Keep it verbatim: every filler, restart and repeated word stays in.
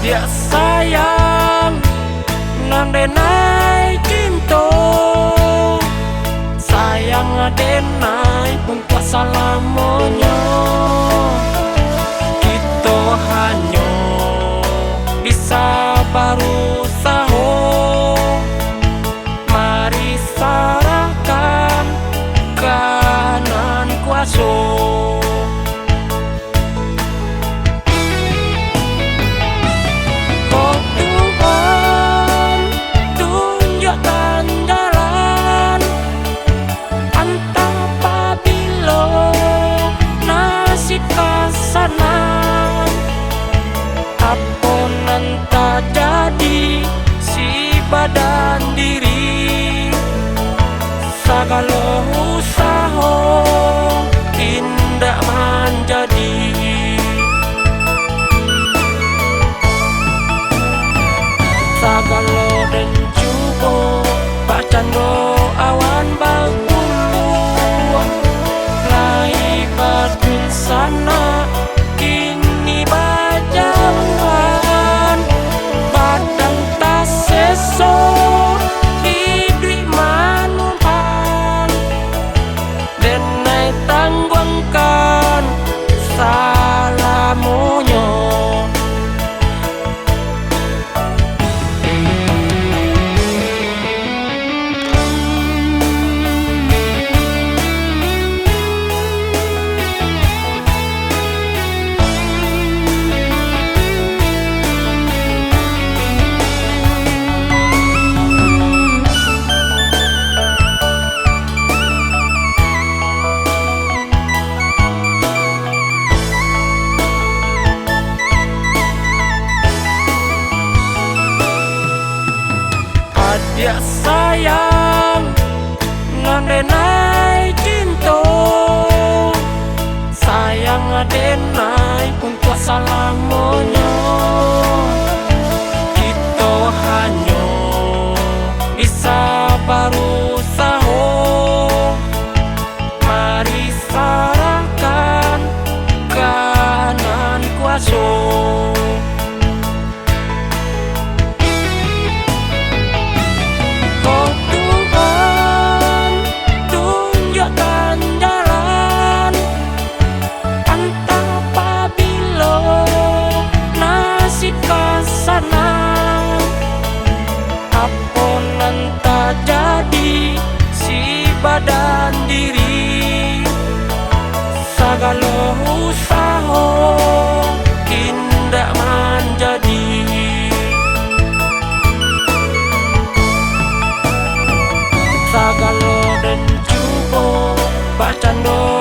Diak sayang, nan denai cinto, sayang denai untuak salamonyo. Kito hanyo bisa barusaho, mari sarahkan ka Nan Kuaso. Oh Tuhan, tunjuakkan jalan, antah pabilo nasib ka sanang. Apo nan tajadi si badan diri, sagalo usaho indak manjadi. Sagalo den cubo, bakcando awan bagulu, lai badunsanak, kini bajauhan, badan taseso, iduik manumpang, denai tangguangkan salamonyo. Adiak sayang, nan denai cinto, sayang denai untuak salamonyo. Kito hanyo bisa barusaho, mari sarahkan ka Nan Kuaso. Oh Tuhan, tunjuakkan jalan, antah pabilo nasib ka sanang. Apo nan tajadi si badan diri, sagalo usaho indak manjadi. Sagalo den cubo, bakcando